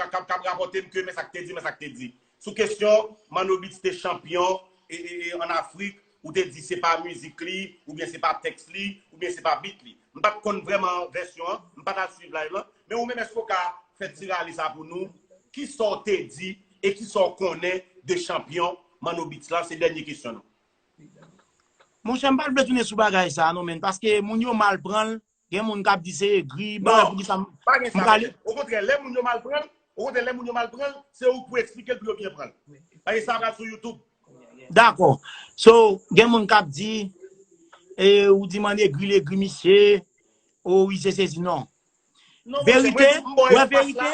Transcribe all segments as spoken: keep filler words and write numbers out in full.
k ap, k ap rapòte m ke men sa k te di, men sa k te di. Sou kesyon Manno Beats te chanpyon e, e, e, ann Afrik, ou te di se pa mizik li, oubyen se pa tèks li, oubyen se pa beat li. M pa t konn vrèman vèsyon an, m pa t al swiv live lan, men ou menm èske w ka fè ti rale sa pou nou? Kisa w te di e kisa w konnen de chanpyon Manno Beats lan? Se dènye kesyon nou. Monchè, m pa t vle tounen sou bagay sa a non, men, paske moun yo mal pran l, gen moun k ap di se egri, bagay pou ki sa m prale. Okontrè, lè moun yo mal pran l, okontrè, lè moun yo mal pran l, se ou k pou eksplike l pou yo byen pran l. Paske sa pral sou YouTube. Dakò. So, gen moun k ap di, e, ou di m ann egri, l egri misye, o wi, se sezi, non. Verite, wè verite.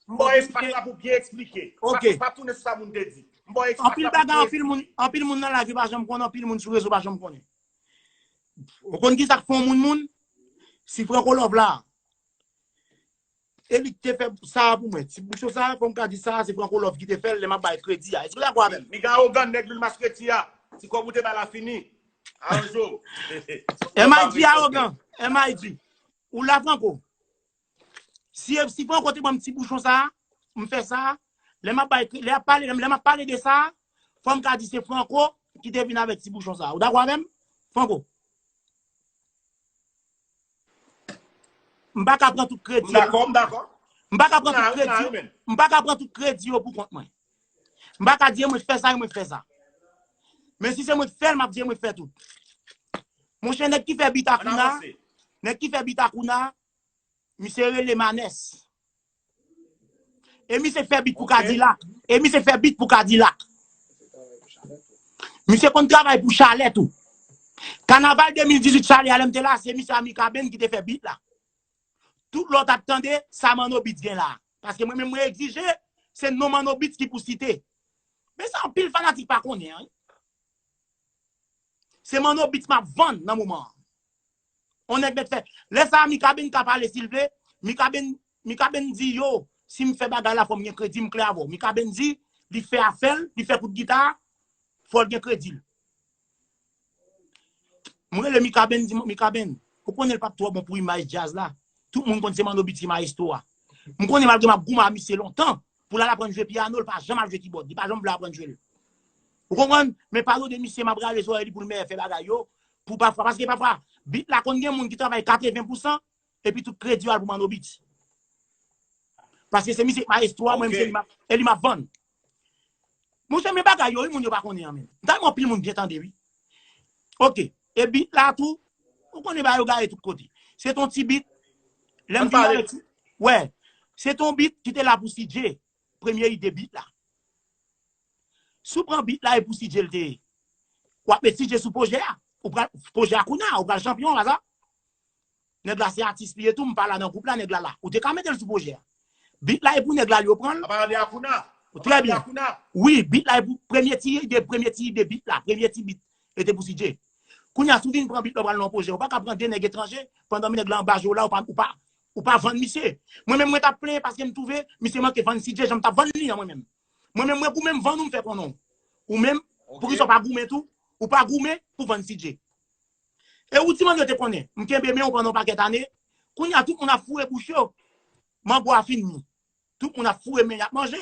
M ba w espas la pou byen eksplike. Ok. Pa tounen sou sa moun te di. M ba w espas la pou byen eksplike. Anpil bagay, anpil moun, anpil moun nan lavi pa janm konnen, anpil moun sou rezo pa janm konnen. Ou konn ki sa k fè yon moun moun? Si Franco Love la, e li k te fè sa a pou mwen. Ti bouchon sa a, fò m ka di sa a, se Franco Love ki te fè l, lè m ap bay kredi a. Èske w dakò avè m? Miga Ogan, nèg lwil mas kredi a. Ti kòb ou te bay la fini. Aranje w. M I G awogan. M I G. Ou la, Franco? Si, si Franco te ban m ti bouchon sa a, m fè sa a, lè m ap bay, lè ap pale, lè m ap pale de sa a, fò m ka di se Franco ki te vin avèk ti bouchon sa a. Ou dakò avè m? Franco. M pa ka pran tout kredi yo. M dakò, m dakò. M pa ka pran tout kredi yo. M pa ka pran tout kredi yo pou kont mwen. M pa ka di e mwen k fè sa, e mwen k fè sa. Men si se mwen k fè l, m ap di e mwen k fè tout. Monchè, nèg ki fè bit a Kouna, nèg ki fè bit a Kouna, misye rele Manès. E misye fè bit pou Kadilak. E misye fè bit pou Kadilak. Misye konn travay pou Chalè tou. Kanaval de mil dizuit Chalè a, lè m te la, se misye a Mikaben ki te fè bit la. Tout lòt ap tande sa Manno Beats gen la. Paske mwen menm mwen egzije, se non Manno Beats ki pou site. Men sa anpil fanatik pa konnen an. Se Manno Beats m ap vann nan moman an. On nèg mèt fè. Lè sa a Mikaben ka pale silvouplè. Mikaben, Mikaben di yo, si m fè bagay la fò m gen kredi, m klè avè w. Mikaben di, li fè afè l, li fè kout gita, fò l gen kredi l. Mwen rele Mikaben, m di Mikaben, ou konnen l p ap twò bon pou imaj djaz la. Tout moun konn se Manno Beats ki mayestwo a. M konnen malgre m ap goumen a misye lontan, pou l al aprann jwe pyano, l pa janm al jwe kibòd, li pa janm vle aprann jwe l. Ou konprann? Men pale w de misye, m ap rale zòrèy li pou l mèyè fè bagay yo, pou pafwa, paske pafwa, bit la konn gen moun ki travay katreven pousan, epi tout kredi yo al pou Manno Beats. Paske se misye k mayestwo a, mwen, misye, e li m ap vann. Monchè, men bagay yo, wi, moun yo pa konnen an menm. M ta renmen anpil moun byen tande, wi. Ok. E bit la tou, ou konnen bagay yo gaye tout kote. Se t on ti bit, lè m vin avèk ti, wè, se t on bit ki te la pou C J, premye ide bit la. Si w pran bit la e pou C J l te ye, w ap met C J sou pwojè a. Ou pral, pwojè a Kouna, ou pral chanpyon, aza. Nèg la se atis li ye tou, m pa la nan gwoup la, nèg la la. Ou te ka mete l sou pwojè a. Bit la e pou nèg la, yo pran l. Trè byen. Wi, bit la e pou premye ti ide, premye ti ide bit la, premye ti bit. E te pou C J. Kounye a, si w vin pran bit la, w pral nan yon pwojè. Ou pa ka pran de nèg etranje, pandan nèg la anba je w la, ou pa, ou pa, ou pa vann misye. Mwen menm, mwen t ap plenyen paske m twouve misye manke vann C J, jan m t ap vann li an, mwen menm. Mwen menm, mwen goumen, m vann ou, m fè konnen w. Ou menm, poukisa w pa goumen tou? Ou pa goumen pou vann C J. E ou di manno te konnen, m kenbe men w pandan yon pakèt ane. Kounye a, tout moun ap foure bouch yo. Mango a fin mi. Tout moun ap foure men y ap manje.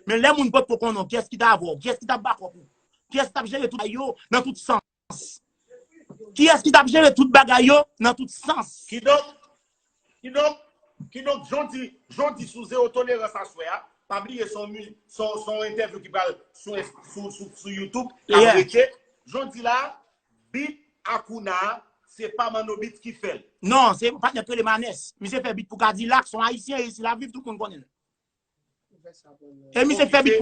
Men lè moun potko konnen w, kiyès ki t avè w? Kiyès ki t ap bakòp ou? Kiyès ki t ap jere tout bagay yo nan tout sans? Kiyès ki t ap jere tout bagay yo nan tout sans? Kidonk, kidonk, kidonk, jan w di, jan w di sou zewo tolerans aswè a, pa bliye se yon mi-, se yon, se yon entèvyou ki pral sou, sou, sou, sou YouTube, k ap rete. Jan w di la, bit a Kouna, se pa Manno Beats ki fè l. Non, se yon patnè k rele Manès. Misye fè bit pou Kadilak, se yon ayisyen, e isi l ap viv, tout moun konnen l. E misye fè bit